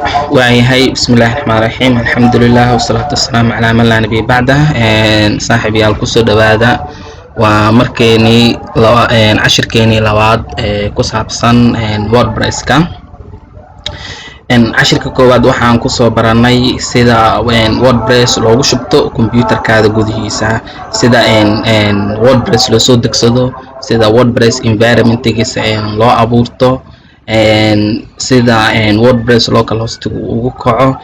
Waayahay, bismillahi raxmaan raxiim, alxamdulilah wasalaatu wasalaamu calaa man laa nabiya bacdah. Saaxiib yaal, kusoo dhowaada. Waa markeenii cashirkeenii labaad ee ku saabsan WordPresska. Cashirka koowaad waxaan kusoo baranay sida WordPress loogu shubto computerkaada gudihiisa, sida WordPress loo soo degsado, sida WordPress environmentgiisa loo abuurto, sida WordPress local hostiga ugu kaco,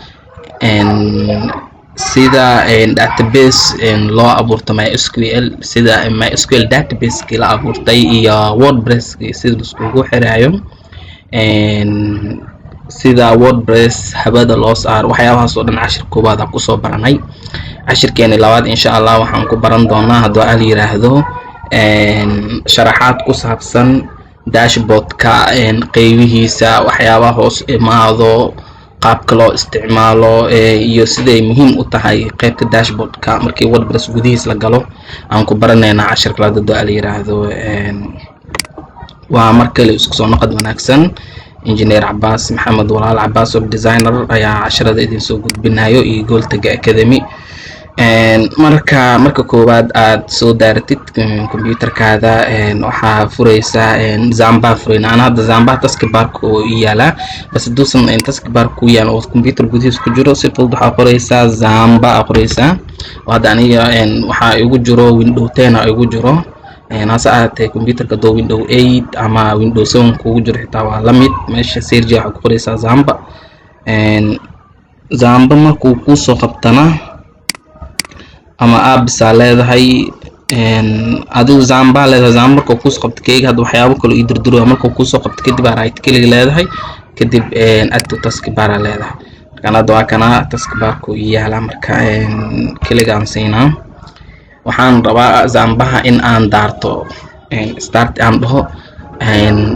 sida database loo abuurto MySQL, sida MySQL database-kii la abuurtay iyo WordPresski sida laiskugu xiraayo, sida WordPress hawada loo saaro. Waxyaabahaas oo dhan cashir koowaad aan kusoo baranay. Cashirkeeni labaad, insha Allah, waxaan ku baran doonaa, hadduu Al yiraahdo, sharaxaad ku saabsan dashboardka, qeybihiisa, waxyaabaha hoos imaado, qaabka loo isticmaalo iyo siday muhiim u tahay qeybta dashboardka markii WordPress gudihiis la galo. Aan ku baranaynaa cashirka labaad, hadduu Al yiraahdo. Waa mar kale isku soo noqod wanaagsan. Engineer Cabaas Maxamed Walaal, Cabaas web designer, ayaa casharada idin soo gudbinayo iyo Gooltaga Academy. Marka koowaad aad soo daaratid computerkaada, waxaa fureysaa XAMPP-a. Fureyna ana hadda XAMPP-a taskbarka oo ii yaalaa, bas hadduusan taskbar ku yaal oo computer gudihiis ku jiro, si fudud waxaa qoreysaa XAMPP aa qoreysaa. Oo hadda aniga waxaa igu jiro Window 10 a igu jiro. Hase ahaatee, computerka hadduu Window 8 ama Window 7 kugu jiro xitaa waa la mid. Meesha search waxaa ku qoreysaa XAMPP. XAMPP markuu kuusoo qabtana, ama apps-aa leedahay, adigu XAMPP-aa leedahay. XAMPP markuu kuusoo qabto, keyga hadda waxyaabo kale ii durduro. Markuu kuusoo qabto kadib aa right click leedahay, kadib add to taskbar aa leedahay. Markaan hadda waa kana taskbarku ii yaalaa. Marka click aan siinaa. Waxaan rabaa XAMPP-aha in aan daarto, start aan dhaho,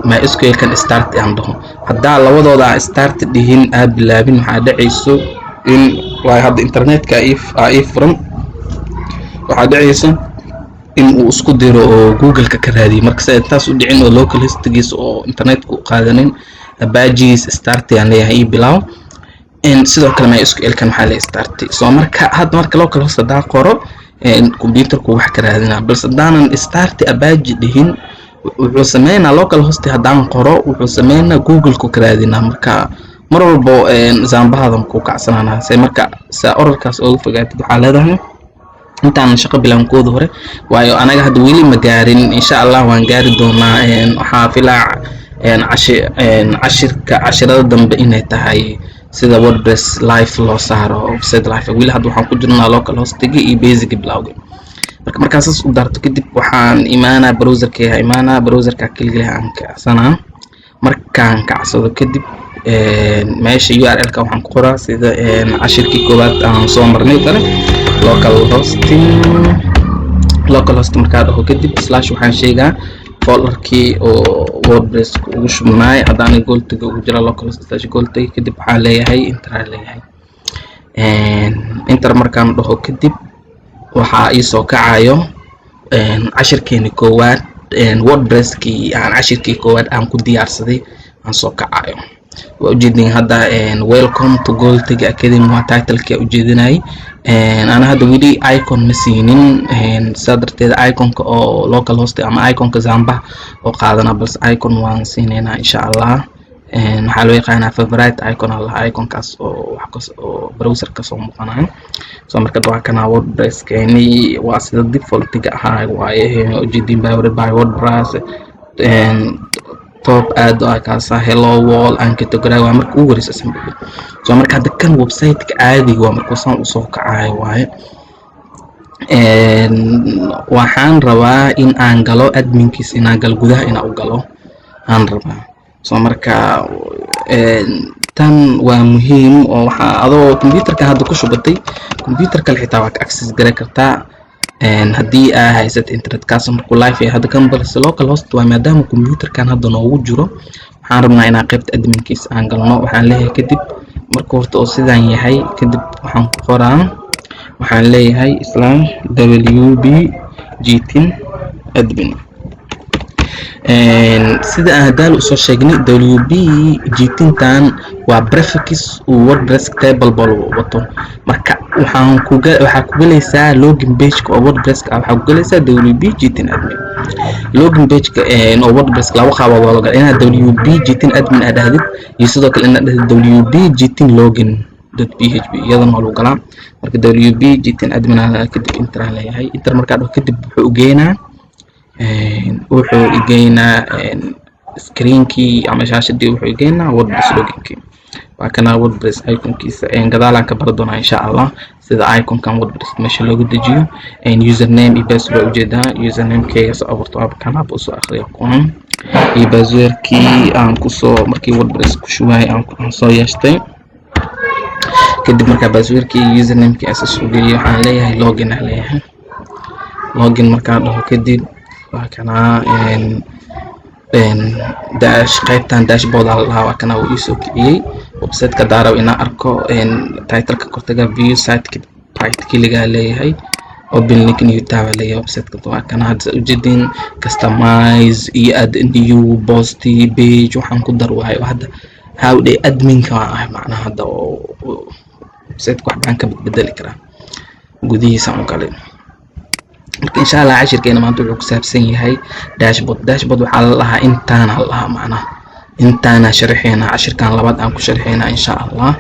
MySQL-kan start aan dhaho. Haddaa labadooda aan start dhihin, aa bilaabin, waxaa dhacayso in, waayo hadda internetka aa ii furan, waxaa dhacaysa in uu isku diro oo Google-ka ka raadiyo. Marka si taas u dhicin oo local hostigiisa oo internetka u qaadanin, Apache-giis start aan leeyahay, ii bilaaw. Sidoo kale MySQL-kan waxaa leeyahay start. So marka hadda marka local host hadaa qoro, computerku wax ka raadinaa, balse haddaanan start Apache dhihin, wuxuu sameynaa, local host haddaan qoro, wuxuu sameynaa Google-ku ka raadinaa. Marka mar walbo XAMPP-ahadan ku kacsanana se. Marka saa orarkaas ooga fogaatid, waxaa leedahay intaanan shaqo bilaan kooda hore, waayo anaga hadda weli ma gaarin, insha Allah waan gaari doonaa. Waxaa filaa cashirka cashirada dambe inay tahay sida WordPress live loo saaro, website live. Weli hadda waxaan ku jirnaa local hostigi iyo basic bilowga. Marka markaa saas u daarto kadib, waxaan imaanaa browserkayga, imaanaa browserka keliya aan kacsanaa. Markaan kacsado kadib, meesha URL-ka waxaan ku qoraa sida cashirkii koowaad aan soo marnay kale, local hosting. Local host markaa dhaho kadib, slash, waxaan sheegaa folderkii oo WordPress ugu shubnaay. Haddaana Gooltaga ugu jira, local host slash Gooltaga. Kadib waxaan leeyahay enter aan leeyahay. Enter markaan dhaho kadib, waxaa iisoo kacayo cashirkeeni koowaad, WordPresskii aan cashirkii koowaad aan ku diyaarsaday aan soo kacayo. Waa ujeedin hadda "Welcome to Gooltaga Academy" waa titlekii ujeedinayay. Ana hadda weli icon ma siinin, sidaa darteed iconka oo local host ama iconka XAMPP-aha oo qaadana, balse icon waan siineynaa, insha Allah. Waxaa loo yaqaanaa favorite icon allah, iconkaas oo wax kas oo browser kasoo muuqanayo. So marka waa kana WordPress-keeni, waa sida defaultiga ahaa waaye. Ujeedin powered by WordPress, top aad ah kaasa, hello world and category waa marka ugu horeysa assembly. So marka hadda kan website-ka caadiga waa markuu saan usoo kacayo waaye. Waxaan rabaa in aan galo adminkiis, inaan galo gudaha, inaan u galo aan rabaa. So marka tan waa muhiim oo waxaa adoo computerka hadda ku shubatay, computer kale xitaa waa ka access garan kartaa haddii aa haysat internet kaas markuu live yahay. Hadda kan balse local host waa, maadaama computerkan hadda noogu jiro, waxaan rabnaa inaan qaybta adminkiis aan galno. Waxaan leeyahay kadib, marka horta oo sidaan yahay kadib, waxaan ku qoraa, waxaan leeyahay /wp jitin admin. Sida aan hadaal usoo sheegnay, WP jiitintan waa prefix uu WordPress table ball wato. Marka waxaa ku galaysaa login pageka oo WordPress ah. Waxaa ku galaysaa WP jiitin admin. Login pageka oo WordPress laba qaabood waa loo galaa: inaad WP jiitin admin aad dhahdid iyo sidoo kale inaad dhahdid WP jiitin login .php, iyadana waa lagu galaa. Marka WP jiitin admin aan kadib enter aan leeyahay. Enter markaa dhaho kadib, wuxuu igeynaa screenkii ama shaashadii, wuxuu igeynaa WordPress loginkii. Waa kana WordPress iconkiisa. Gadaalaan ka bari doonaa, insha Allah, sida iconkan WordPress meesha loogu dejiyo. Username iyo password ujeedaa. Usernamekeyga soo abuurto waa kan, haba usoo akhriyo kuwan, iyo passwordkii aan kusoo markii WordPress ku shubaayay aan soo yeeshtay. Kadib markaa passwordkii iyo usernamekii aan soo geeyay, waxaan leeyahay login aan leeyahay. Login markaan dhaho kadib, waa kanaa dash qaybtan dashboard aa la dhahaa. Waa kana, uu iisoo kiciyey website-ka. Daaraw inaan arko titleka kortaga, view site, kadib right click-gaa leeyahay, open link new tab aa leeyahay. Website-ka waa kana hadda ujeedin. Customize iyo add new post, page waxaan ku dar waayo. Hadda hawdhe adminka waan ahay, macnaha hadda oo website-ka wax baan ka bedbedeli karaa gudihiisa u galay. Marka, insha Allah, cashirkeena maanta wuxuu ku saabsan yahay dashboard. Dashboard waxaa la dhahaa intaana la dhahaa, macnaha intaana sharaxeena. Cashirkan labaad aan ku sharxeynaa, insha Allah.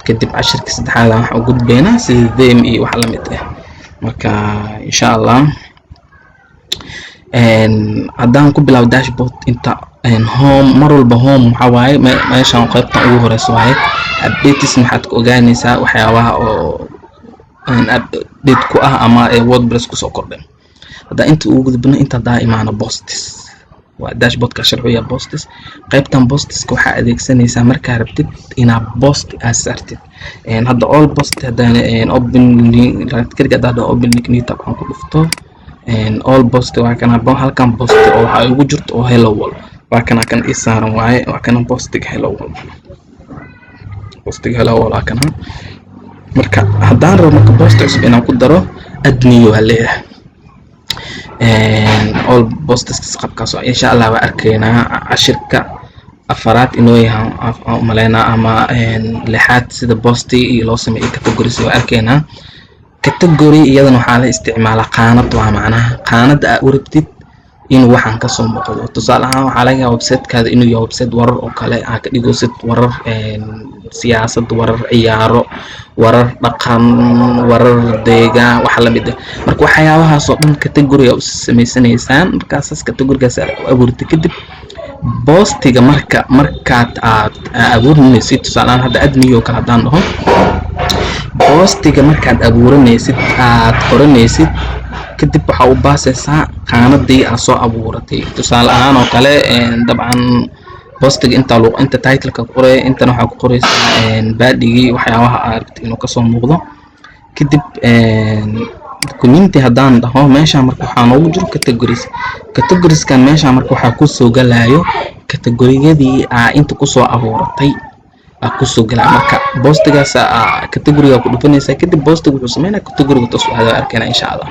Kadib cashirka saddexaad aan waxa u gudbeynaa sida theme iyo wax lamid ah. Marka, insha Allah, haddaan ku bilaabo dashboard, inta home, mar walba home waxaa waaye meeshan qaybtan ugu horeysa waaye. Updates maxaad ka ogaanaysaa? Waxyaabaha oo update ku ah ama WordPress kusoo kordhay. Haddaan inta ugu gudbino, inta haddaa imaano, posts waa dashboardka sharciya. Posts, qaybtan postiska waxaa adeegsanaysaa markaa rabtid inaad post aad saartid. Hadda all post haddaan open right click haddaan dhaho, open link new tab aan ku dhufto, all post waa kana. Halkan post oo waxaa igu jirto oo hello world waa kana, kan ii saaran waaye. Waa kana postiga hello world, postiga hello world waa kana. Marka haddaan rabo marka post cusub inaan ku daro, add new waa leeyahay. All posts qabkaas, insha Allah, waa arkaynaa cashirka afaraad inoo yahay aan umaleynaa ama lixaad, sida posti iyo loo sameeyo categories waa arkaynaa. Category iyadana waxaa la isticmaalaa qaanad, waa macnaha qaanada aa u rabtid inuu waxaan kasoo muuqdo. Tusaale ahaan, waxaa laga yaabaa websitekaada inuu yahay website warar oo kale aa ka dhigaysid, warar siyaasad, warar ciyaaro, warar dhaqan, warar deegaan, waxa lamid ah. Marka waxyaabahaas oo dhan category aa u samaysanaysaan. Markaasaas categorygaas aa u abuurtay kadib, postiga marka markaad aad abuurinaysid, tusaale ahaan hadda add new oo kale haddaan dhaho, postiga markaad abuuranaysid, aad qoranaysid, kadib waxaa u baasaysaa qaanadii aad soo abuuratay. Tusaale ahaan oo kale, dabcan postiga inta inta titleka ku qoraya, intana waxaa ku qoraysaa bodygii, waxyaabaha aad rabtid inuu kasoo muuqdo. Kadib community haddaan dhaho, meesha marka waxaa noogu jiro categories. Categorieskan meesha marka waxaa kusoo galayo categoriyadii aa inta kusoo abuuratay aa kusoo galaa. Marka postigaas categoriga ku dhufanaysaa, kadib postiga wuxuu sameynaya categoriga toos u aada. Arkayna, insha Allah.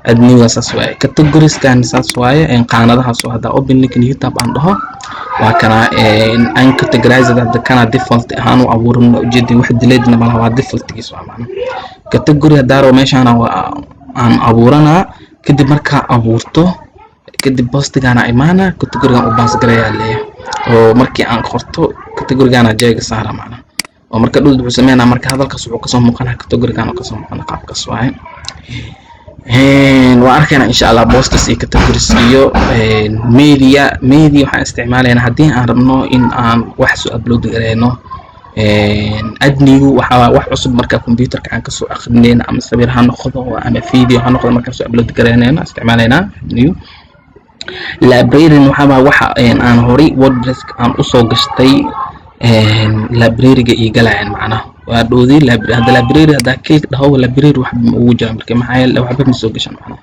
Add newga saas waaye, categorieskan saas waaye, qaanadahaas oo hadda open link new tab aan dhaho, waa kana uncategorized. Hadda kana default ahaan u abuuran, ujeedin wax dileedna malaha, waa defaultgiis waa macna. Category haddaa rabo, meeshaana waa aan abuuranaa. Kadib markaa abuurto kadib, postigaana imaana, categorigan u pass garayaa leeyahay, oo markii aan qorto categorigana jeega saara macna, oo marka dhul wuxuu sameynaa, marka hadalkaas wuxuu kasoo muuqanaa categorigan oo kasoo muuqana. Qaabkaas waaye. Waa arkaynaa, insha Allah, posts iyo categories iyo media. Media waxaan isticmaalaynaa haddii aan rabno in aan wax soo upload gareyno. Add new waxaa wax cusub marka computerka aan kasoo aqrinayna, ama sawir ha noqdo ama video ha noqdo, markaan soo upload gareynayna isticmaalaynaa add new. Library waxaa waxa aan horay WordPress aan usoo gashtay library-ga iyo galayaan macnaha waa dhoodi library. Hadda library haddaa click dhaho, library waxba ma ugu jira marka, maxaa yeele waxba ma soo gashan macnaha.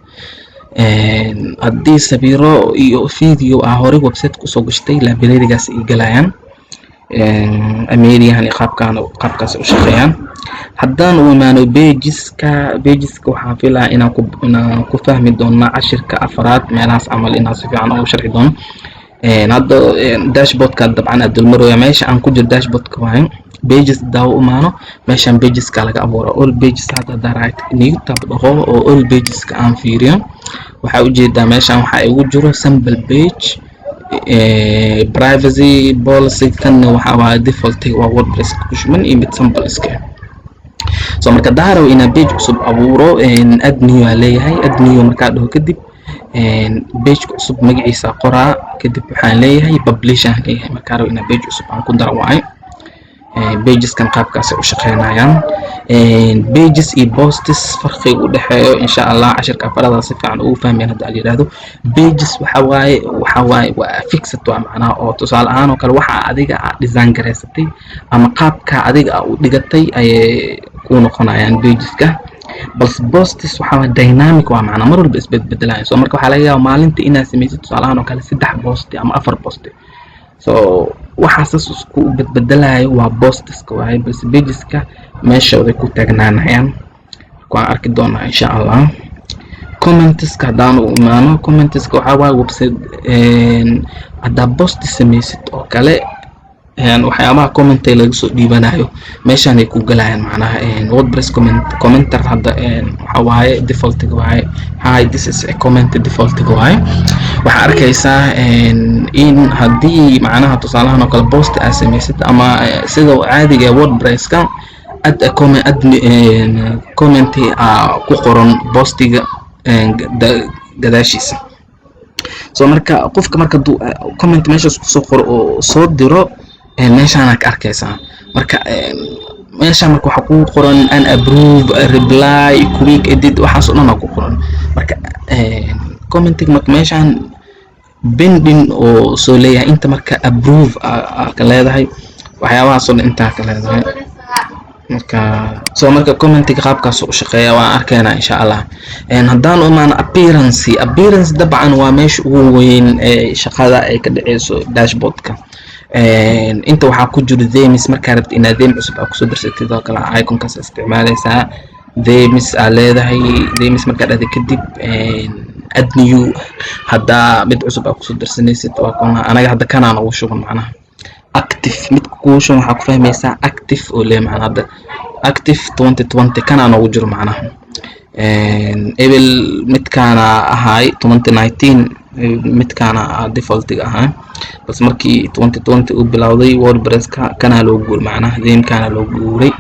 Haddii sawiro iyo video aa horay website kusoo gashtay, library-gaas ay galayaan. Mediahan iyo qaabkaan qaabkaas u shaqeeyaan. Haddaan u imaano pageska, pageska waxaan filaa inaan ku fahmi doona cashirka afraad meelahaas camal, inaan si fiican ugu sharxi doono. Hadda dashboardka dabcan aad dulmarooya, meesha aan ku jiro dashboardka waaye. Pages daawo u imaano, meeshaan pageska laga abuura, all pages. Hadda haddaan right new tab dhaho oo all pageska aan fiiriyo, waxaa ujeedaa meeshaan waxaa igu jiro sample page, privacy policy. Kanna waxaa waaye default, waa WordPress ku shuban iyo mid sample iska. So marka haddaan rabo inaan page cusub abuuro, add new aa leeyahay. Add new markaa dhaho kadib, pageka cusub magaciisa qoraa, kadib waxaan leeyahay publish aan leeyahay. Markaa rabo inaan page cusub aan ku daro waaye. Pageskan qaabkaasay u shaqeynayaan. Pages iyo posts farqiga u dhexeeyo, insha Allah, cashirka afarada si fiican ugu fahmayan hadda la yidhaahdo. Pages waxa waaye waa fixed, waa macnaha oo tusaale ahaan oo kale waxa adiga aad design garaysatay ama qaabka adiga aa u dhigatay ayay ku noqonayaan pageska. Balse posts waxa waaye dynamic, waa macnaa mar walba isbedbedelaya. So marka waxaa laga yaabaa maalinta inaad samaysid, tusaale ahaan oo kale, saddex post ama afar post. So waxaasas isku bedbedelayo waa postiska waaye, balse pageska meeshooday ku taagnaanayaan. Waan arki doonaa, insha Allah. Commentiska haddaan u imaano, commentiska waxaa waaye website haddaa post samaysid oo kale, waxyaabaha comment laga soo dhiibanayo meeshaan ay ku galayaan. Macnaha WordPress comment, commenter hadda waxa waaye defaultiga waaye. "Hi, this is a comment" defaultiga waaye. Waxaa arkaysaa in haddii macnaha tusaalahan oo kale post aad samaysid ama sida caadiga WordPresska add a comment, add comment ku qoran postiga gadaashiisa. So marka qofka marka comment meeshaas kusoo qoro oo soo diro, meeshaana ka arkaysaa. Marka meesha marka waxaa kugu qoran unapprove, reply, quick edit, waxaas oo dhan aa ku qoran. Marka commentiga marka meeshaan pending oo soo leeyahay, inta marka approve aa ka leedahay, waxyaabahaas oo dhan intaa ka leedahay. Marka so marka commentiga qaabkaas u shaqeeya, waan arkaynaa, insha Allah. Haddaan u imaano appearance, appearance dabcan waa meesha ugu weyn ee shaqada ay ka dhaceyso dashboardka. Inta waxaa ku jiro themes. Markaa rabta inaad theme cusub aa kusoo darsatid oo kale, iconkaas isticmaaleysaa, themes aa leedahay. Themes markaa dhahday kadib, add new. Haddaa mid cusub aa kusoo darsanaysid, waa kuna. Anaga hadda kanaan ugu shuban, macnaha active midka kugu shuban waxaa ku fahmaysaa active oo leeyahay. Macnaha hadda active 2020 kanaa noogu jiro. Macnaha ebel midkaana ahaay 2019, midkaana defaultiga ahaa, balse markii 2020 uu bilowday WordPresska, kanaa loo guuray, macnaha themekaana loo guuray.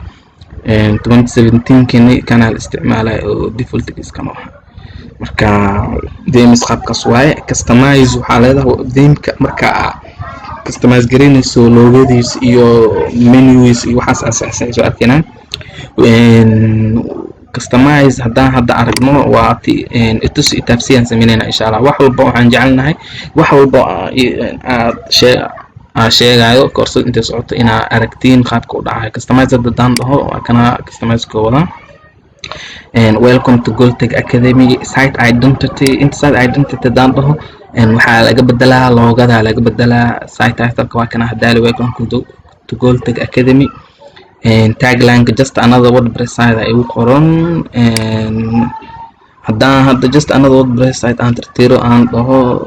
2017 kani kanaa la isticmaalaya oo defaultiga iskama aha. Marka themes qaabkaas waaye. Customize waxaa leedahay themeka marka customize garaynayso logodiis iyo menus iyo waxaas asaasay soo arkaynaa. Customize haddaan hadda aragno, waa ti itus itaabsiyaan sameynayna, insha Allah. Wax walba waxaan jecelnahay, wax walba aad shee aa sheegayo koorsada intay socoto, inaa aragtiin qaabka u dhacayo. Customize hadda haddaan dhaho, waa kana customize kooda: "Welcome to Goltech Academy". Site identity, inta site identity haddaan dhaho, waxaa laga bedelaa logoda, laga bedelaa site titleka, waa kana hadaali, "Welcome to Goltech Academy". Tagline "Just another WordPress site" ay igu qoran. Haddaan hadda "Just another WordPress site" aan tirtiro, aan dhaho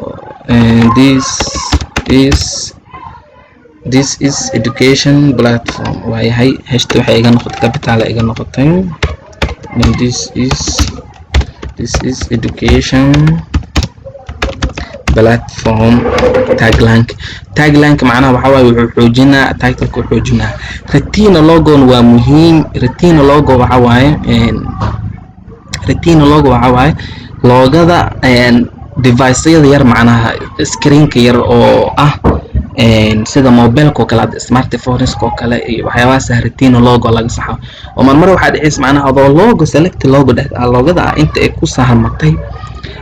"This is education platform", waayahay. Heshta waxay iga noqotay capital iga noqotay. This is education platform. Tagline, taglineka macnaha waxaa waaye wuxuu xoojinaa titleka, wuxuu xoojinaa. Retina logon waa muhiim. Retina logo waxa waaye, retina logo waxa waaye logoda device-yada yar, macnaha screenka yar oo ah sida mobileka oo kale, hadda smartphoneska oo kale iyo waxyaabahaas retina logo laga saxo. Oo marmar waxaa dhicaysa macnaha adoo logo select logo dheh, logoda ah inta ay ku saharmatay,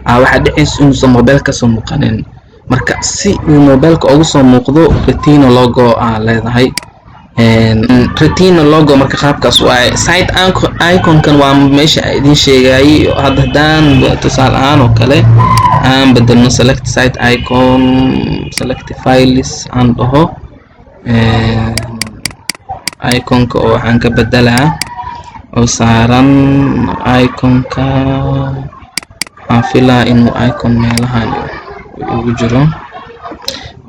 waxaa dhicaysa inuusan mobile kasoo muuqanin. Marka si uu mobileka ugu soo muuqdo, retina logo aa leedahay. Retina logo marka qaabkaas waaye. Site iconkan waa meesha idin sheegayay. Hadda haddaan tusaale ahaan oo kale aan bedelno, select site icon, select files aan dhaho, iconka oo waxaan ka bedelaa Oo saaran iconka. Waxaan filaa inuu icon meelahan ugu jiro.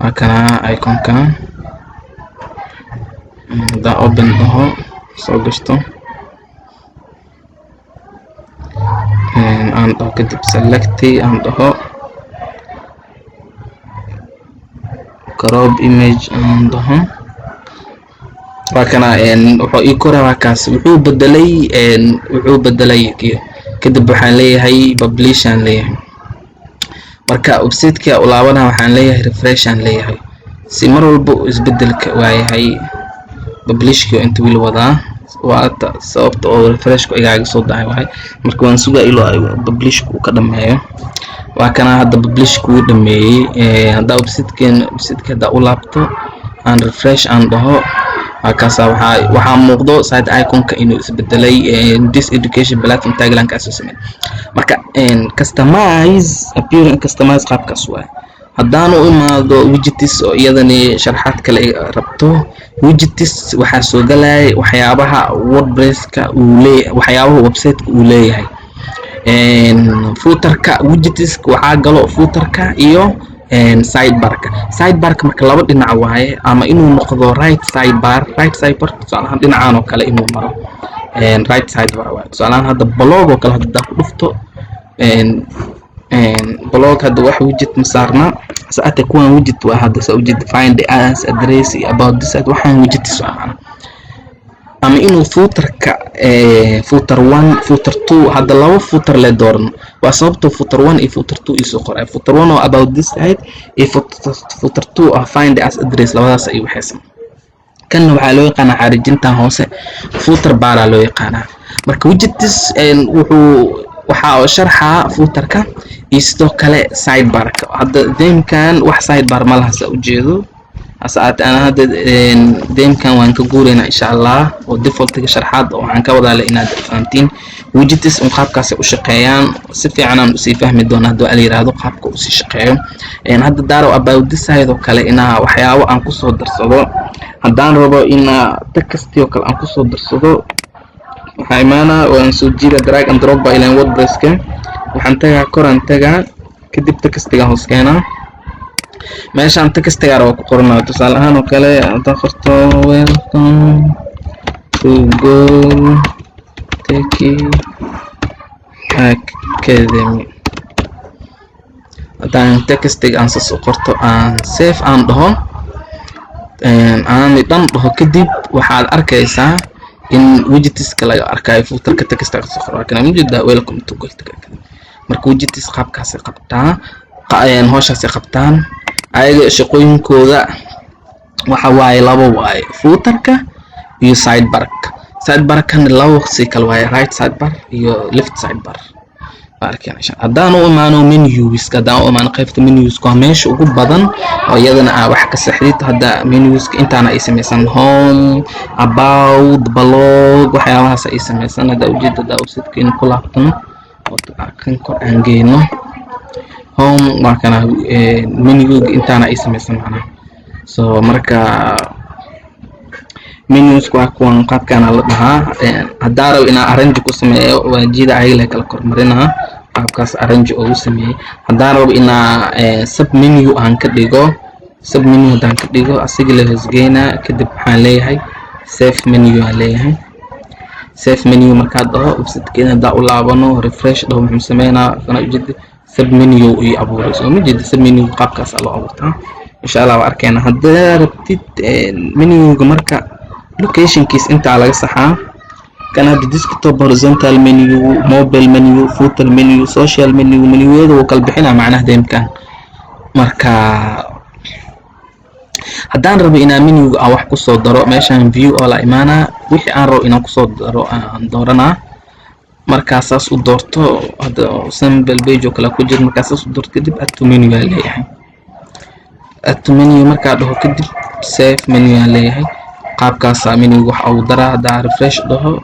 Waa kana iconka. Haddaan open dhaho, soo gashto, aan dhaho, kadib select aan dhaho, crop image aan dhaho, waa kana. Wuxuu ii koraa, waa kaas. Wuxuu bedelay. Kadib waxaan leeyahay publish aan leeyahay. Marka websiteka u laabana, waxaan leeyahay refresh aan leeyahay, si mar walba isbedelka waayahay. Publishkii inta wili wadaa, waa sababta oo refreshku igaaga soo dahay waay. Marka waan sugaa ilaa publishku uu ka dhameeyo. Waa kana, hadda publishku wuu dhameeyey. Haddaa websiteka haddaa u laabto, aan refresh aan dhaho, waa kaasa. Waxaa muuqdo site iconka inuu isbedelay, this education platform tagline-kaas soo sameeyay. Marka customize appearance, customize qaabkaas waay. Haddaan u imaado widgets, oo iyadani sharxaad kale rabto, widgets waxaa soo galaya waxyaabaha WordPresska uu leeyahay, waxyaabaha websiteka uu leeyahay. Footerka, widgets waxaa galo footerka iyo sidebarka. Sidebarka marka laba dhinac waaye, ama inuu noqdo right sidebar. Right sidebar, tusaale ahaan, dhinacan oo kale inuu maro right sidebar waaye. Tusaale ahaan, hadda blog oo kale hadda ku dhufto, blog hadda wax widget ma saarna. Saate kuwan widget waa. Hadda saa ujeeda, find us, address iyo about this site, waxaan widgets waa macna. Ama inuu footerka, footer one, footer two, hadda laba footer le dooran, waa sababta footer one iyo footer two isoo qoray. Footer one oo about this site iyo footer two oo find us, address, labadaas ay waxaysan. Kanna waxaa loo yaqaanaa xaarijintan hoose, footer baraa loo yaqaanaa. Marka widgets wuxuu waxaa sharxaa footerka iyo sidoo kale sidebarka. Hadda themekan wax sidebar ma laha, saa ujeedo. Hase ahaatee, ana hadda themekan waan ka guuraynaa, insha Allah, oo defaultiga sharxaad oo waxaan ka wadaa le inaad fahamtiin widgets un qaabkaasay u shaqeeyaan. Si fiican aan usii fahmi doona hadduu ala yiraahdo qaabka usii shaqeeyo. Hadda daaro about this site oo kale inaa waxyaabo aan kusoo darsado, haddaan rabo inaa text oo kale aan kusoo darsado, waxaa imaanaa, waan soo jiida, drag and drop baa ilaan WordPresska. Waxaan tagaa, koraan tagaa, kadib textiga hoos keenaa. Meeshaan textiga raba ku qoranaa. Tusaale ahaan oo kale, haddaan qorto "Welcome to Goal Tech Academy", haddaan textiga aan sas u qorto, aan save aan dhaho, aan dhan dhaho, kadib waxaad arkaysaa in widgetska laga arkayo footerka texta kasoo qoro. Kana ujeedaa, "Welcome to Goal Tech Academy". Marka widgets qaabkaasay qabtaa, howshaasay qabtaan. Ayaga shaqooyinkooda waxa waaye laba waaye, footerka iyo sidebarka. Sidebarkana laba si kale waaye, right sidebar iyo left sidebar. Haddaan u imaano menuska, haddaan u imaano qaybta menuska, waa meesha ugu badan oo iyadana aa wax ka saxdid. Hadda menuska intaana ay samaysan: home, about, blog, waxyaabahaas ay samaysan. Hadda ujeeda, haddaa websiteka in ku laabtano oo kan kor aan geyno, home waa kana. Menuga intaana ay samaysan macnaha. So marka menus waa kuwan, qaabkaana la dhahaa. Haddaa rabo inaa arrange ku sameeyo, waa jida ayaga la kala kormarinaa, qaabkaas arrange ugu sameeyey. Haddaan rabo inaa sub menu aan ka dhigo, sub menu haddaan ka dhigo, asiga la hoosgeynaa. Kadib waxaan leeyahay save menu aan leeyahay. Save menu markaad dhaho, websitekeena haddaa u laabano, refresh dhaho, muxuu sameynaa? Kana ujeeda, sub menu ii abuuray. Soo ma jeeda? Sub menu qaabkaas loo abuurtaa. Insha Allah waa arkeena. Haddaa rabtid menuga, marka locationkiis intaa laga saxaa. Kan hadda desktop, horizontal menu, mobile menu, footer menu, social menu, menuyada wuu kala bixinaa macnaha themekan. Marka haddaan rabo inaan menuga aan wax kusoo daro, meeshaan view oo la imaanaa, wixii aan rabo inaan kusoo daro aan dooranaa. Markaa saas u doorto, hadda sample page oo kale ku jiro, markaa saas u doorto, kadib add to menu aa leeyahay. Add to menu markaa dhaho, kadib save menu aan leeyahay. Qaabkaasaa menuga waxa ugu daraa. Haddaa refresh dhaho,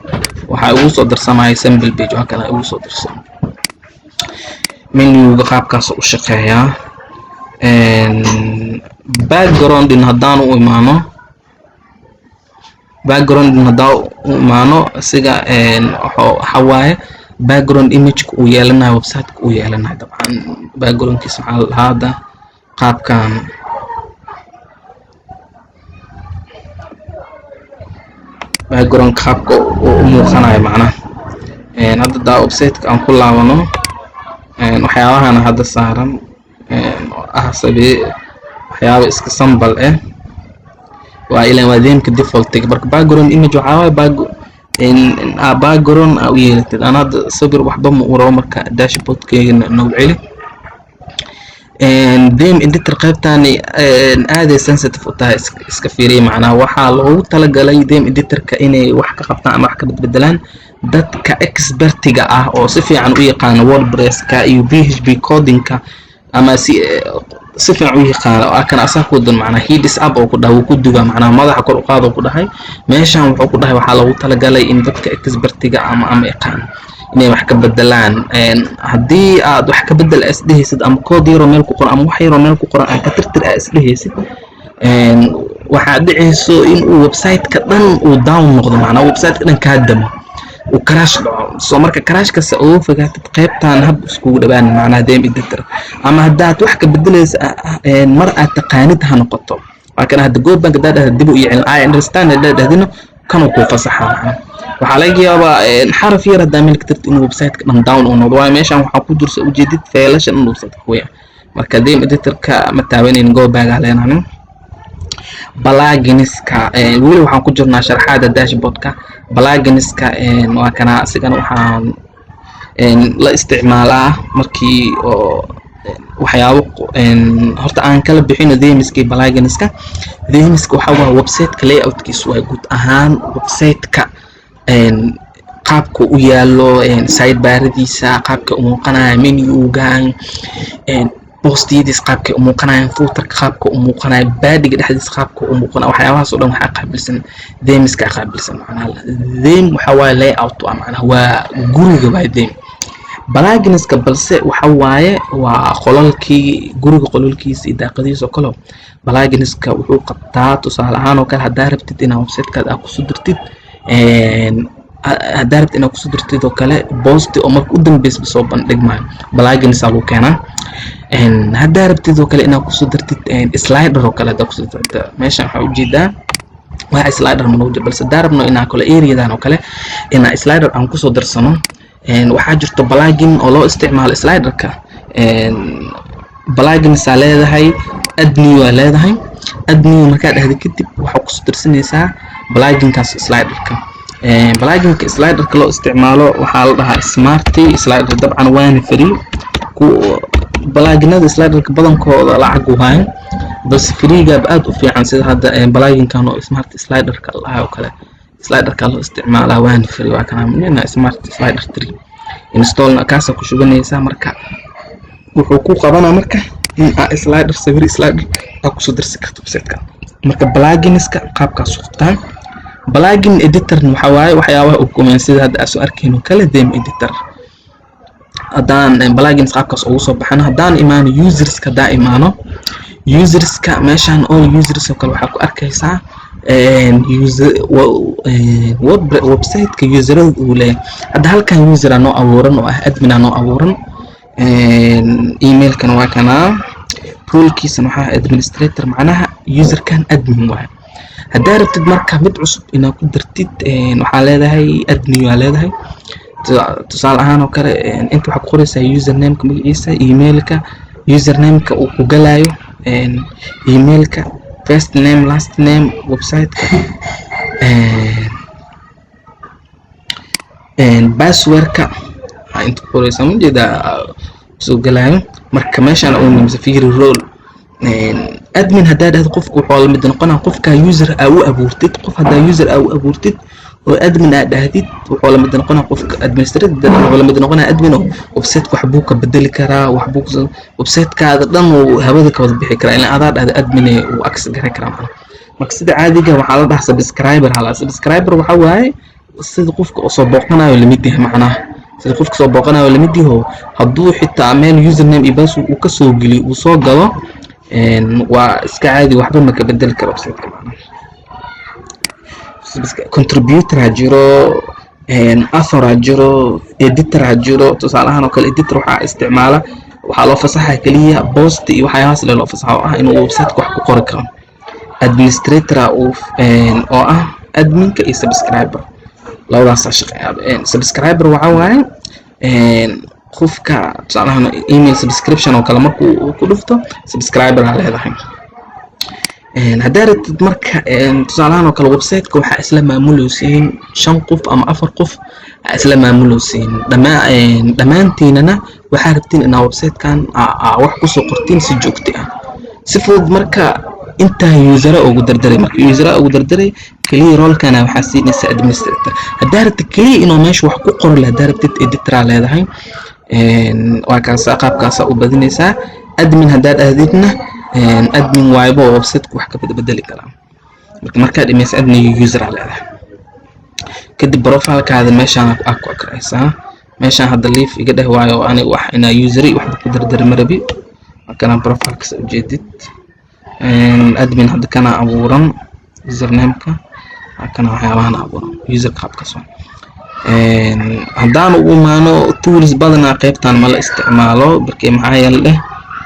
waxaa igu soo darsamaya sample page, waa kana igu soo darsamo. Menuga qaabkaas u shaqeeyaa. Backgroundin haddaan u imaano, Background hadaa u imaano, isiga waxa waaye background imageka uu yeelanayo websiteka uu yeelanayo. Dabcan backgroundkiisa waxaa la dhahaa hadda qaabkan, background qaabka uu u muuqanayo macnaha. Hadda daa websiteka aan ku laabano, waxyaabahana hadda saaran oo ah sabi waxyaaba iska sambal ah waa ilaan waa themeka defaultiga. Marka background image waxaa waaye background aa u yeelatid. Aan hadda sawir waxba ma u rabo, marka dashboardkeygana nagu celi. Theme editor qaybtani aaday sensitive u tahay, iska fiiriya. Macnaha waxaa loogu talagalay theme editorka inay wax ka qabtaan ama wax ka bedbedelaan dadka expertiga ah oo si fiican u yaqaana WordPresska iyo PHP codingka, ama si fiican u yaqaana oo kan asaa ku dan. Macnaha heads up oo ku dhahay, wuu ku dugaa, macnaha madaxa kor u qaad oo ku dhahay. Meeshan wuxuu ku dhahay waxaa loogu talagalay in dadka expertiga ama yaqaan inay wax ka bedelaan. Haddii aad wax ka bedel is dhehaysid, ama kood yaroo meel ku qoran ama wax yaroo meel ku qoran aan ka tirtir aa is dhehaysid, waxaad dhicayso in uu website-ka dhan uu down noqdo, macnaha website-ka dhan kaa damo, uu crash dhaco. So marka crash kasta uga fogaatid, qaybtan hab iskugu dhawaan, macnaha theme editor, ama haddaad wax ka bedelaysa mar aad taqaanid ha noqoto. Waa kana hadda go back haddaad dhahda dib u celin, "I understand" haddaad dhahdino, kanuu kuu fasaxa. Macnaha waxaa laga yaabaa xaraf yar haddaa meel ka tirto inuu website-ka dhan down uu noqdo, waayo meeshan waxaa ku jirsa ujeedid feelasha dhan website-ka weya. Marka theme editor-ka ma taabanaynin, go back aa leenahay. Pluginska weli waxaan ku jirnaa sharaxaada dashboardka. Pluginska waa kana, isigana waxaan la isticmaalaa markii oo waxyaabo horta aan kala bixino themiska iyo pluginska. Themiska waxaa waa website-ka layoutkiisu, waa guud ahaan website-ka qaabka u yaalo, sidebaradiisa qaabka u muuqanaya, menugan, postiyadiis qaabkay u muuqanayaan, footerka qaabka u muuqanaya, bodyga dhexdiisa qaabka u muuqanaya. Waxyaabahaas oo dhan waxaa qaabilsan themiska qaabilsan. Macnaha theme waxa waaye layout, waa macnaha waa guriga, waa theme. Pluginska balse waxa waaye waa qolalkii guriga, qolalkiisa iyo daaqadihiisa oo kale. Pluginska wuxuu qabtaa, tusaale ahaan oo kale, haddaa rabtid inaad websitekaada aad kusoo dirtid, haddaa rabtid inaad kusoo dirtid oo kale posti oo marka u dambeysba soo bandhigmayo, plugins aa lagu keenaa. Haddaa rabtid oo kale inaad kusoo dartid slider oo kale, haddaa kusoo dartid, meeshan waxaa ujeedaa waxa slider ma nagu jiro, balse haddaa rabno inaa kale areadan oo kale inaa slider aan kusoo darsano, waxaa jirto plugin oo loo isticmaalo sliderka. Plugins aa leedahay, add new aa leedahay. Add new markaa dhahda kadib, waxaa kusoo darsanaysaa pluginkaas sliderka. Pluginka sliderka loo isticmaalo waxaa la dhahaa Smart Slider. Dabcan waana free. Ku pluginada sliderka badankooda lacag waayo, balse freegaaba aad u fiican, sida hadda pluginkan oo Smart Sliderka la dhahay oo kale. Sliderka loo isticmaalaa waana free, waa kana nina Smart Slider 3 installna, kaasa ku shubanaysaa. Marka wuxuu ku qabanaa marka in aa slider, sawir slider aa kusoo darsi karto website-ka. Marka pluginska qaabkaas u qabtaan. Plugin editorna waxaa waaye waxyaabaha uu kumeen, sida hadda aad soo arkayno kale theme editor. Haddaan plugins qaabkaas ugu soo baxano, haddaan imaano userska, haddaan imaano userska, meeshan all users oo kale waxaa ku arkaysaa user website-ka userada uu leeyahay. Hadda halkan user aa noo abuuran oo ah admin aa noo abuuran, emailkana waa kanaa, rolekiisana waxaa administrator, macnaha userkan admin waaye. Haddaa rabtid marka mid cusub inaad ku dartid, waxaa leedahay add new aa leedahay. Tusaale ahaan oo kale, inta waxaa ku qoraysaa usernameka, magaciisa, emailka, usernameka uu ku galayo, emailka, first name, last name, websiteka, passwordka waxaa inta ku qoraysaa, ma jeedaa soo galayo. Marka meeshaan uu nimsa fiiri role admin haddaa dhahdo, qofka wuxuu la mid noqonaa qofka user aa u abuurtid. Qof haddaa user aa u abuurtid oo admin aa dhahdid, wuxuu la mid noqonaa qofka administrator, wuxuu la mid noqonaa admin oo website wax buu ka bedeli karaa, wax buu websitekaada dhan uu hawada ka wada bixi karaa, ilaa adaa dhahda admin uu access garan karaa macnaha. Marka sida caadiga waxaa la dhahaa subscriber. Hala subscriber waxaa waaye sida qofka oo soo booqanayo lamid yahay, macnaha sida qofka soo booqanayo lamid yaho. Hadduu xitaa meel username iyo password uu kasoo geliyo, uu soo galo, waa iska caadi, waxba ma ka bedeli karo websiteka macnaha. Contributor ha jiro, author ha jiro, editor ha jiro. Tusaalahaan oo kale, editor waxaa isticmaala, waxaa loo fasaxa keliya post iyo waxyaabahaas le loo fasaxa, oo ah inuu websiteka wax ku qori karo. Administrator oo ah adminka iyo subscriber, labadaasaa shaqeeya. Subscriber waxaa waaye qofka, tusaalahaan, email subscription oo kale markuu ku dhufto, subscriber aa leedahay. Haddaa rabtid marka, tusaalahaan oo kale, websiteka waxaa isla maamuleysiin shan qof ama afar qof aa isla maamuleysiin. Dhammaantiinana waxaa rabtiin inaa websitekan wax kusoo qortiin si joogto ah, si fudud. Marka intaa usera ugu dardaray, marka usera ugu dardaray, keliya rolekana waxaa siinaysa administrator. Haddaa rabtid keliya inuu meesha wax ku qoro le, haddaa rabtid, editor aa leedahay. Waa kaasa, qaabkaasa u badinaysaa. Admin haddaad ahdidna, admin waayba oo websiteka wax ka bedeli karaa. Marka markaad dhimaysa, admin user aa leedahay. Kadib profilekaada meeshaan aa ku akraysaa. Meeshaan hadda leave iga dheh, waayo ani wax inaa useri waxba ku dardari ma rabi. Kana profilekasa ujeedid, admin hadda kana abuuran, usernameka kana, waxyaabahan abuuran userka qaabkaas. Haddaan ugu imaano tools, badanaa qaybtan ma la isticmaalo. Markii maxaa yeele dheh,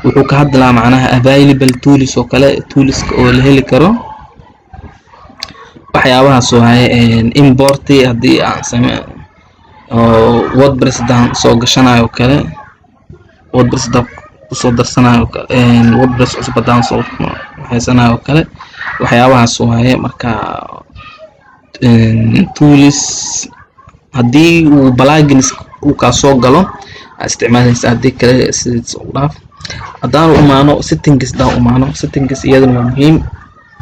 wuxuu ka hadlaa macnaha available tools oo kale, toolska oo la heli karo, waxyaabahaas waaye. Import haddii aan same oo WordPress haddaan soo gashanayo oo kale, WordPress haddaan kusoo darsanayo oo kale, WordPress cusub haddaan soo haysanayo oo kale, waxyaabahaas waaye. Marka tools haddii uu plugins uu kaa soo galo, aa isticmaalaysa, haddii kale sidiis u dhaaf. Haddaan u imaano settings, haddaan u imaano settings, iyaduna waa muhiim.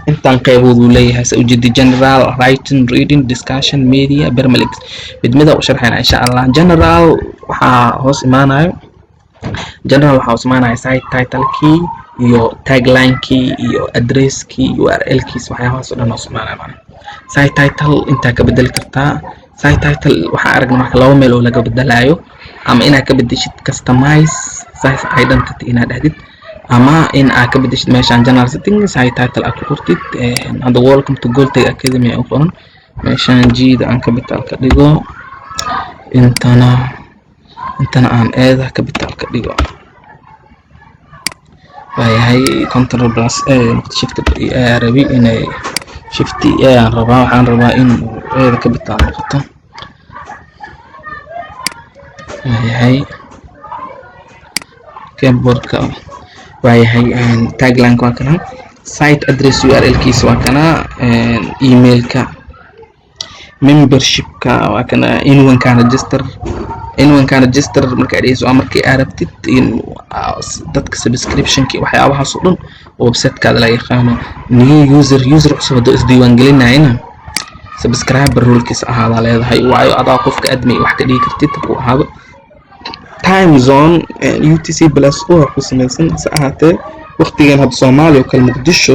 Intaan qeybood uu leeyahay, sa ujeedi: general, writing, reading, discussion, media, permalinks. Mid mida u sharxayna, insha Allah. General waxaa hoos imaanayo, general waxaa hoos imaanaya site title-kii iyo tagline-kii iyo address-kii, URL-kiis, waxyaabahaas oo dhan hoos imaanaya. Macnaha site title intaa ka bedeli kartaa. Site title waxaa aragna marka laba meel oo laga bedelayo: ama inaad ka bedeshid customize site identity inaad dhahdid, ama in aad ka bedeshid meeshaan general setting, site title aad ku qortid. Hadda "Welcome to Goldtech Academy" u qoran meeshaan. G-da aan capital ka dhigo, intana aan eeda capital ka dhigo. Waayahay, Control plus A noqdo, Shift A rabi inay Shift A aan rabaa. Waxaan rabaa in eeda capital noqoto. Waayahay, keyboardka. Waayahay, tagline waa kana, site address URL kiisa waa kana, emailka, membershipka waa kana. Anyone can register, anyone can register markaa dheheyso, waa markii aad rabtid in dadka subscriptionki, waxyaabahaas oo dhan websitekaada la yaqaano. New user, user cusub hadduu isdiiwaangelinayana, subscriber rolekiisa ahaadaa leedahay, waayo adaa qofka admin wax ka dhigi kartid ku ahaado. Time zone UTC plus o ku samaysan. Hase ahaatee, waqtigan hadda Soomaaliya oo kale, Muqdisho,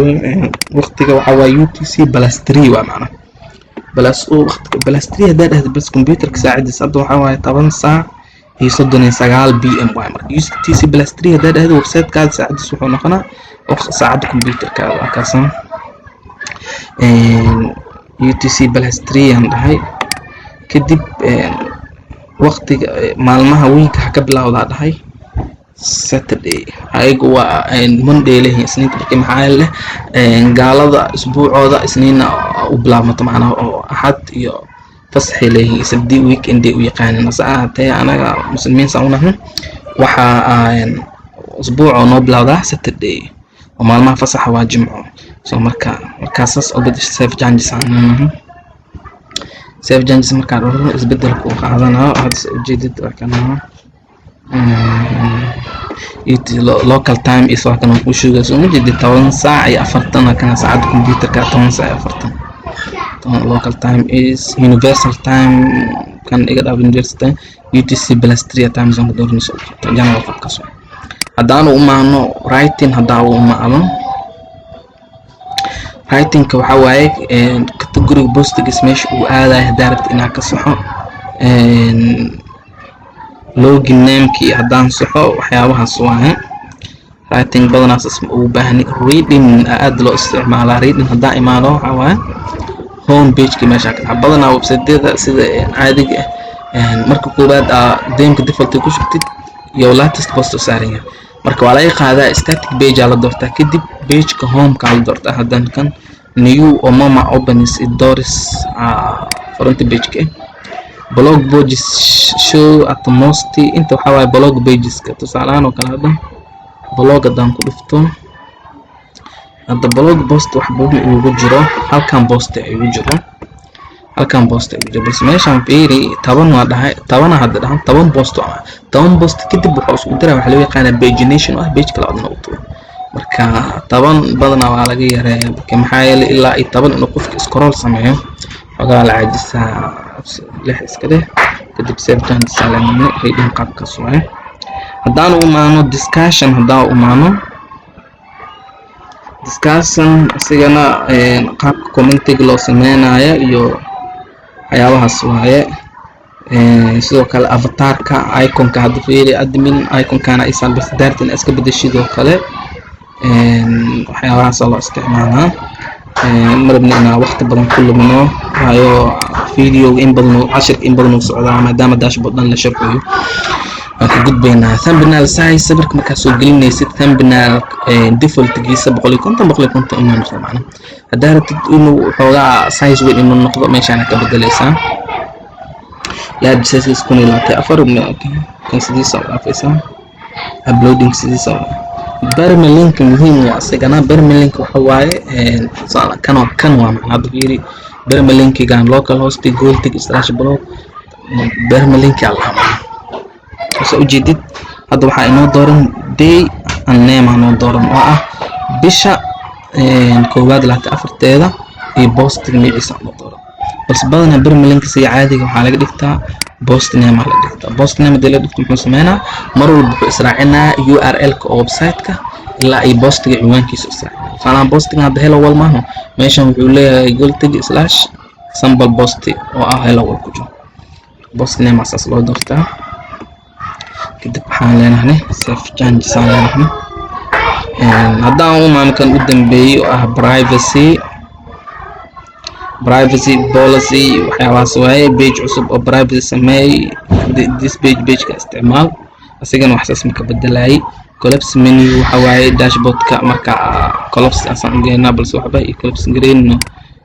waqtiga waxaa waaye UTC+3. Waa macna plus o waqtiga plus 3 haddaa dhahda bas, computerka saacadiisa hadda waxaa waaye 10 saac iyo 39 PM waaye. Marka UTC+3 haddaa dhahda, websitekaada saacadiisa wuxuu noqonaa saacadda computerkaada. Waa kaasa UTC+3 aan dhahay. Kadib waqtiga maalmaha week ha ka bilowdaa dhahay Saturday. Ayagu waa Monday leeyihiin, Isniinta. Markii maxaa leh, gaalada isbuucooda Isniinna u bilaabmato, macnaha oo Axad iyo fasaxay leeyihiin, Sabdi weekend ay u yaqaaneen. Hase ahaatee, anaga Muslimiin saan u nahno, waxaa usbuuca noo bilowdaa Saturday oo maalmaha fasaxa waa Jimco. So marka markaasaas oo bedesha, save changes aan leenahay. Save changes markaan dhahno, isbedelka uu qaadanayo hadda ujeedid waa kana. Local time is waa kana kuu sheegaya, soo ma jeedid? 10 saac iyo 40 kana saacadda computerka, 10 saac iyo 40. Local time is universal time, kan iga dhaaf universal time. UTC+3 time zone dooranayso general, qabkaas. Haddaan u imaano writing, haddaan u imaano writingka, waxaa waaye category postigas meesha uu aadayo. Haddaa rabta inaad ka saxo login namekii, haddaan saxo, waxyaabahaas waaye. Writing badanaas isma ugu baahni. Reading aad loo isticmaalaa. Reading haddaan imaano, waxaa waaye Home pageki meesha ka badanaa websiteyada sida caadiga ah, marka koowaad aa themeka default ku shubtid iyo latest post u saaran yahay. Marka waa laga qaadaa, static page aa la doortaa, kadib pageka homeka la doortaa. Hadan kan new oo mama opens it doors front pageka. Blog pages show at most, inta waxaa waaye blog pageska. Tusaalahaan oo kale, hadda blog haddaan ku dhufto, hadda blog post waxba igu jiro, halkan post igu jiro, halkan post igu jiro. Balse meeshaan fiiri, 10 waa dhahay, 10 hadda dhahan, 10 post waa 10 post. Kadib wuxuu isku diraa waxaa loo yaqaanaa pagination oo ah page kale adna u tuuro. Marka 10 badanaa waa laga yareeya, marka maxaa yeelay ilaa iyo 10 inuu qofka scroll sameeyo xogaa la caajisaa. 6 iska dheh, kadib save changes aa leenahay. Heading qaabkaas waaye. Haddaan u imaano discussion, haddaan u imaano discussion, isigana qaabka commentiga loo sameynayo iyo waxyaabahaas waaye. Sidoo kale avatarka, iconka. Hadda fiiri, admin iconkana isaan, balse daartin iska bedeshid oo kale, waxyaabahaasa loo isticmaalaa. Ma rabna inaan waqti badan ku lumino, waayo videoga in badan, cashirka in badan uu socdaa, maadaama dashboard dhan la sharxayo. Waan ka gudbaynaa. Thumbnail size, sawirka markaa soo gelinaysid, thumbnail defaultgiisa 150 150 inuu noqdo. Macna haddaa rabtid inuu xoogaa size weyn inuu noqdo, meeshaana ka bedeleysaa. Large size 1024, kan sidiisa u dhaafaysaa. Uploading sidiisa. Permalink muhiim waa isagana. Permalink waxa waaye kan kan waa macna. Hadda fiiri permalinkigan, localhost goldtig /blog, permalink aa lahaa macna. Soo ujeedid, hadda waxaa inoo dooran day and name aa noo dooran, oo ah bisha koowaad 24-teeda iyo postiga magaciisa noo dooran. Balse badanaa permalink sida caadiga waxaa laga dhigtaa post name aa la dhigtaa. Post name hadii la dhigto, muxuu sameynaa? Mar walba wuxuu israacinaa URL-ka oo website-ka ilaa iyo postiga ciwaankiisa israacinaa. Tusaalahaan postiga hadda hello world maaha, meeshan wuxuu leeyahay goldtig /sample post oo ah hello world ku jiro. Post name asaas loo doortaa. Kadib waxaan leenahay save changes aan leenahay. Haddaan u maamkan u dambeeyey oo ah privacy, privacy policy, waxyaabahaas waaye. Page cusub oo privacy sameey, this page, pageka isticmaal, asigana wax saas maka bedelayay. Collapse menu waxa waaye dashboardka marka collapse asaan ugeynaa, balse waxba iyo collapse gareynno,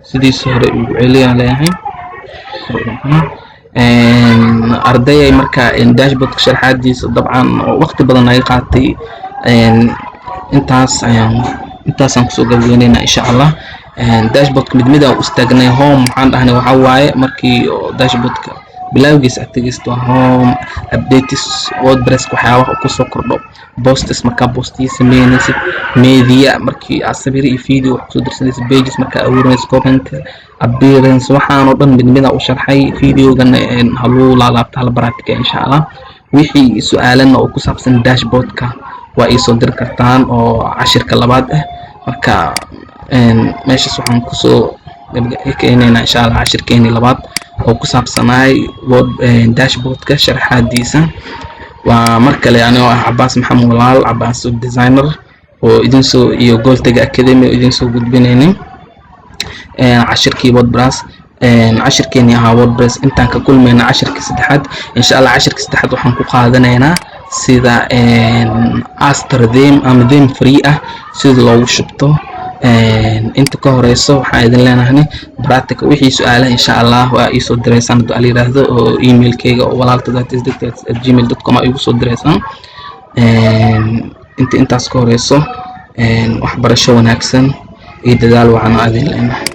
sidiisa hore ugu celiyaan leeyahay. Ardayay, marka dashboardka sharxaadiisa dabcan oo waqti badan naga qaatay, intaas ayaan intaasaan kusoo gabageynaynaa insha Allah. Dashboardka mid mid aan u istaagnay. Home waxaan dhahnay waxaa waaye markii oo dashboardka bilowgiisa aad tegeysto, home, updates, WordPress waxyaabaha kusoo kordho, posts markaa postiyo sameynaysid, media markii aad sawir iyo video wax kusoo dirsanaysid, pages markaa abuuranaysid, comment, appearance, waxaan oo dhan mid mid aan u sharxay. Videogana haluu laalaabta, hala baraatika insha Allah. Wixii su-aalana oo ku saabsan dashboardka waa iisoo diri kartaan oo cashirka labaad ah. Marka meeshaas waxaan kusoo keenaynaa insha Allah cashirkeenii labaad oo ku saabsanaay word dashboardka sharaxaadiisa. Waa mar kale anigoo ah Cabaas Maxamed Walaal, Cabaas Designer, oo idinsoo iyo Gooltega Academy oo idinsoo gudbinaynay cashirkii WordPress, cashirkeenii ahaa WordPress. Intaan ka kulmayna cashirkii saddexaad insha Allah. Cashirka saddexaad waxaan ku qaadanaynaa sida Astra theme ama theme free ah sida loogu shubto. Inta ka horeyso waxaan idin leenahay practice. Wixii su-aalaha insha Allah waa iisoo direysaan hadduu ala yiraahdo, oo emailkayga oo walaalta@gmail.com aa igu soo direysaan. Inta intaas ka horeyso, waxbarasho wanaagsan iyo dadaal wacan oo idin leenahay.